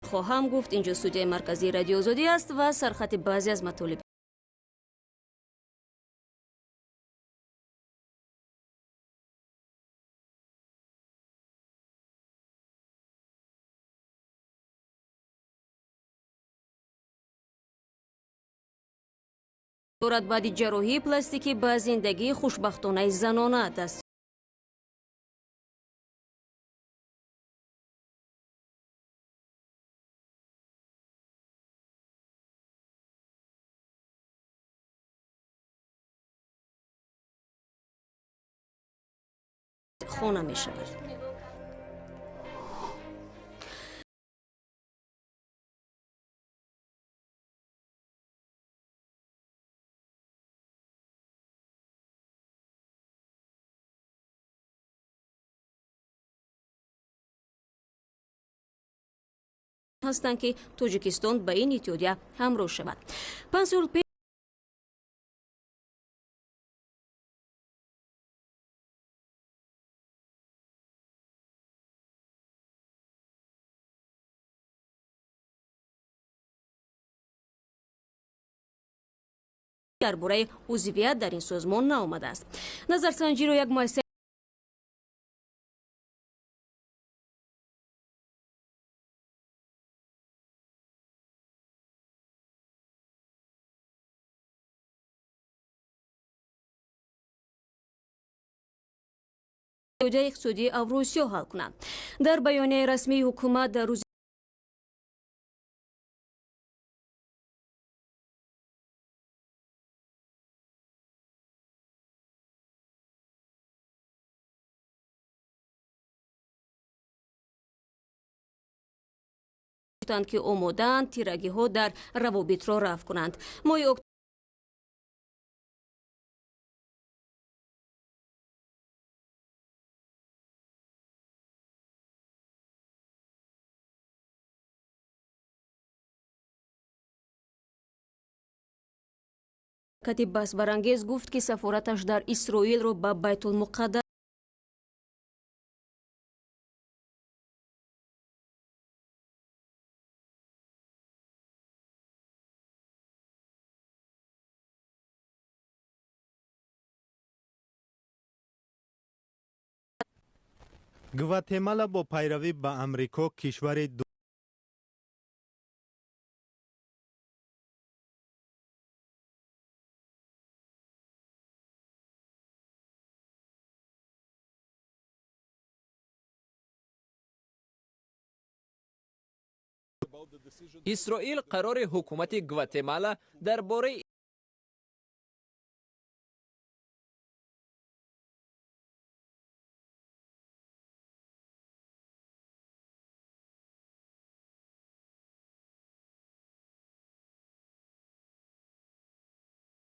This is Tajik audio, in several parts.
Хоҳам гуфт, инҷо студияи марказии Радиои Озодӣ аст ва сархати баъзе аз матолиб. Дорад баъди ҷарроҳии пластикӣ ба зиндагии хушбахтонаи занона даст хона мешавад. Ҳастанд, ки Тоҷикистон ба ин иттиҳодия ҳамроҳ шавад. 5 сол дар бораи узвият дар ин созмон наомадааст. Назарсанҷиро як муассисаи иқтисодии Авросиё ҳал кунанд. Дар баёнияи расмии ҳукумат дар рӯзи гуфтанд, ки омодаанд тирагиҳо дар равобитро рафъ кунанд. Моҳи ҳаракати баҳсбарангез гуфт, ки сафораташ дар Исроилро ба Байтулмуқаддас Гватемала бо пайравӣ ба Амрико кишвари Исроил қарори ҳукумати Гватемала дар бораи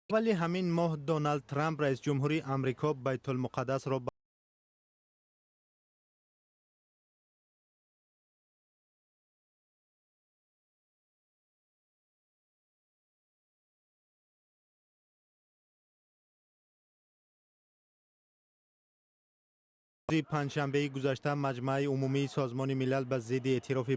Аввали ҳамин моҳ Доналд Трамп, раисҷумҳури Амрико, Байтулмуқаддасро рӯзи панҷшанбеи гузашта Маҷмааи Умумии Созмони Милал ба зидди эътирофи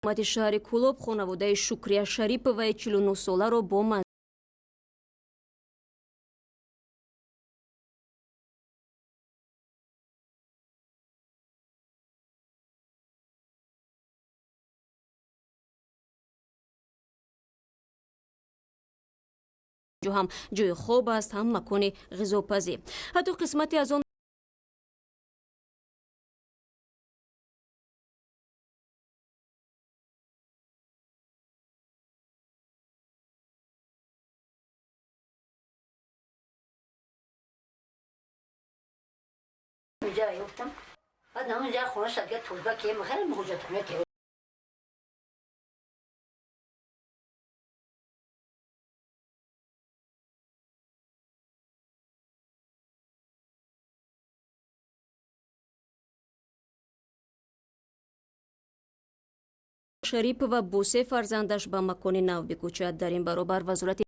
ҳукумати шаҳри Кӯлоб хонаводаи Шукрия Шариповаи 49-соларо бо ҳам ҷои хоб аст, ҳам макони ғизопазӣ. Ҳатто қисмате аз он Унҷа ёфтам. Баъд ҳамунҷа хона шад, толба ки хеле ҳуҷҷатхона ки Шарипова бо се фарзандаш ба макони нав бикӯчад. Дар ин баробар вазорати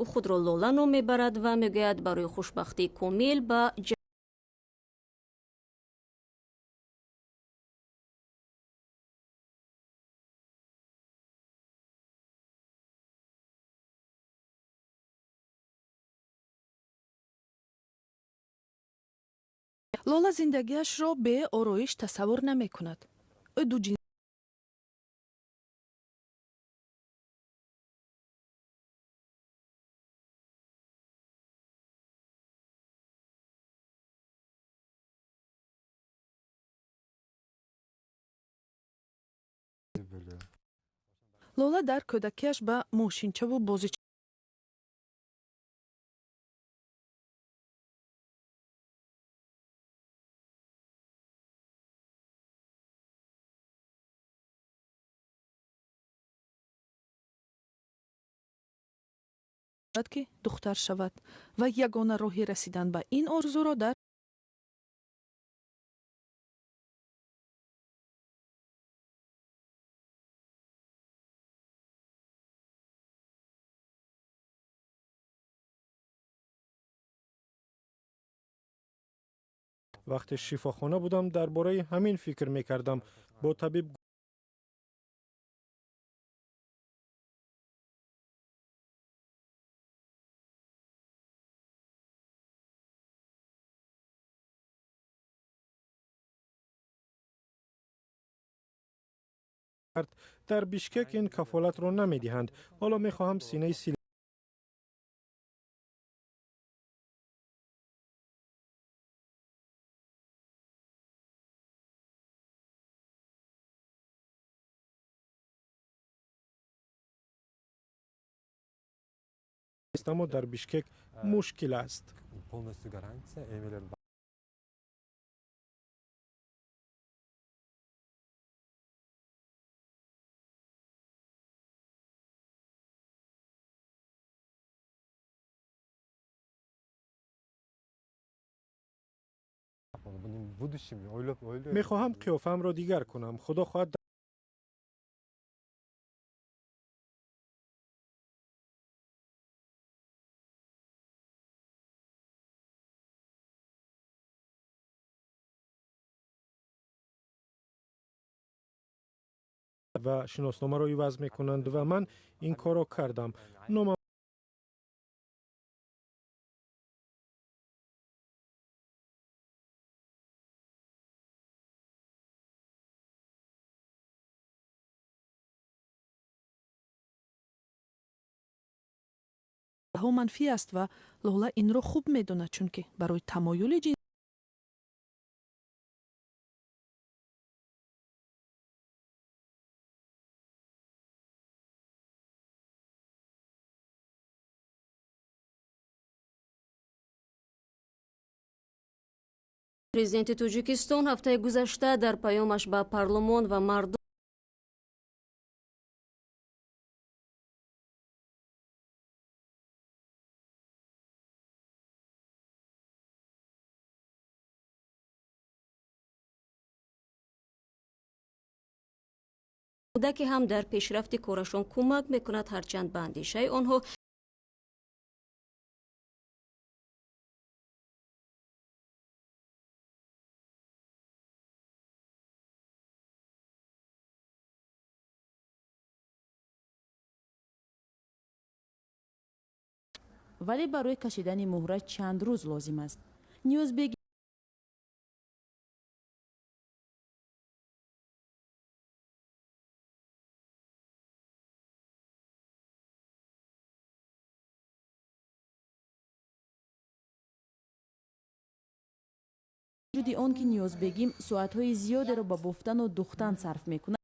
ӯ худро Лола ном мебарад ва мегӯяд, барои хушбахтии комил ба Лола зиндагиашро бе ороиш тасаввур намекунад. Ӯ ду Лола дар кӯдакиаш ба мошинчаву бозичаҳо ки духтар шавад ва ягона роҳи расидан ба ин орзуро дар Вақте шифохона будам, дар бораи ҳамин фикр мекардам. Бо табиб дар Бишкек ин кафолатро намедиҳанд. Ҳоло мехоҳам синаи аммо дар Бишкек мушкил аст. Мехоҳам қиёфаамро дигар кунам, худо хоҳад. Ва шиносномаро иваз мекунанд ва ман ин корро кардам. Номам манфӣ аст ва Лола инро хуб медонад, чунки барои тамоюли Президенти Тоҷикистон ҳафтаи гузашта дар паёмаш ба парлумон ва мардум кӯдаке ҳам дар пешрафти корашон кӯмак мекунад, ҳарчанд ба андешаи онҳо Вале барои кашидани муҳра чанд рӯз лозим аст. Ниёзбег вуҷуди он ки Ниёзбегим соатҳои зиёдеро ба бофтану духтан сарф мекунад,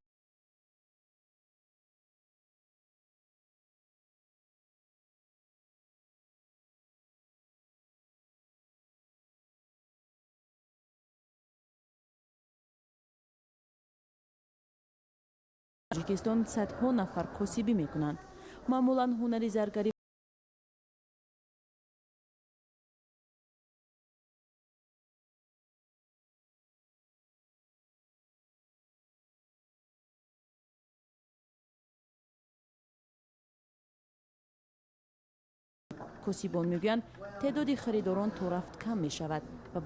Тоҷикистон садҳо нафар косибӣ мекунанд. Маъмулан ҳунари заргарӣ косибон мегӯянд, теъдоди харидорон то рафт кам мешавад ва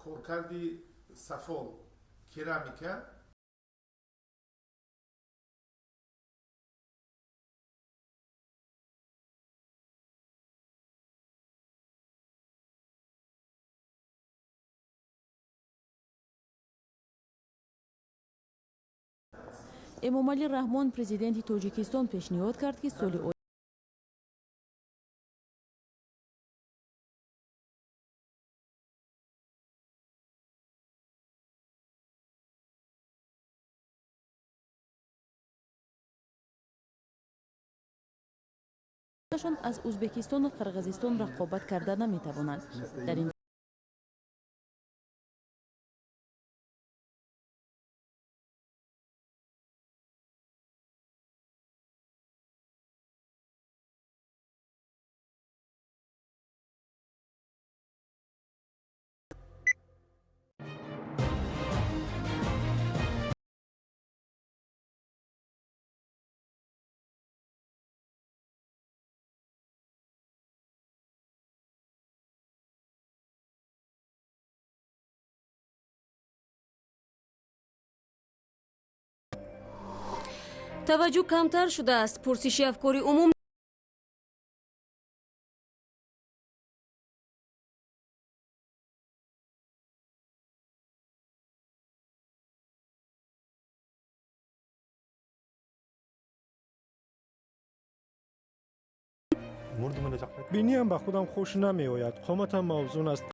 коркарди сафол, керамика. Эмомалӣ Раҳмон, президенти Тоҷикистон, пешниҳод кард, ки соли аз Ӯзбекистону Қирғизистон рақобат карда наметавонанд. Дар ин таваҷҷӯҳ камтар шудааст. Пурсиши афкори умум Биниам ба худам хуш намеояд, қоматам мавзун аст.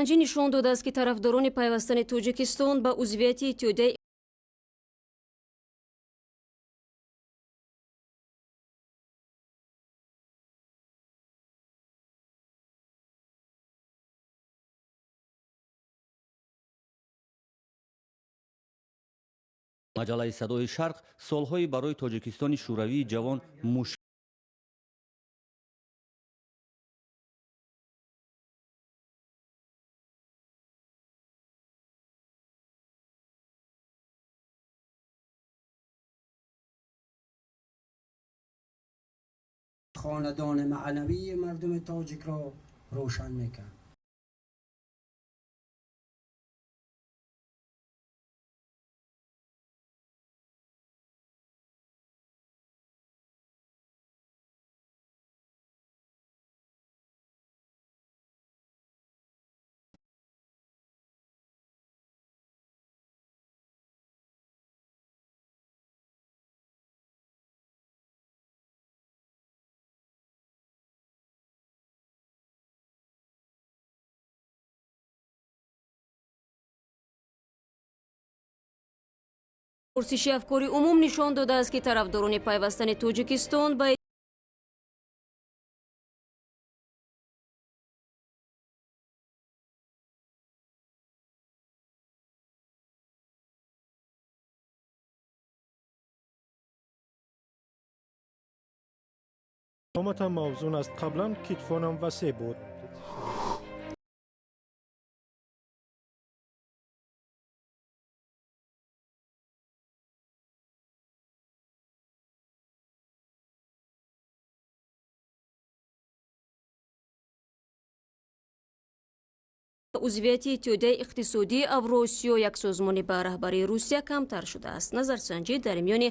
Санҷӣ нишон додааст, ки тарафдорони пайвастани Тоҷикистон ба узвияти Иттиҳодияи Маҷаллаи «Садои Шарқ» солҳои барои Тоҷикистони шӯравии ҷавон муш Хонадони маънавии мардуми тоҷикро рӯшан мекард. Пурсиши афкори умум нишон додааст, ки тарафдорони пайвастани Тоҷикистон ба Қоматам мавзун аст, қаблан китфонам васеъ буд. Узвияти Иттиҳодияи иқтисодии Авросиё, як созмони ба раҳбарии Русия, камтар шудааст. Назарсанҷӣ дар миёни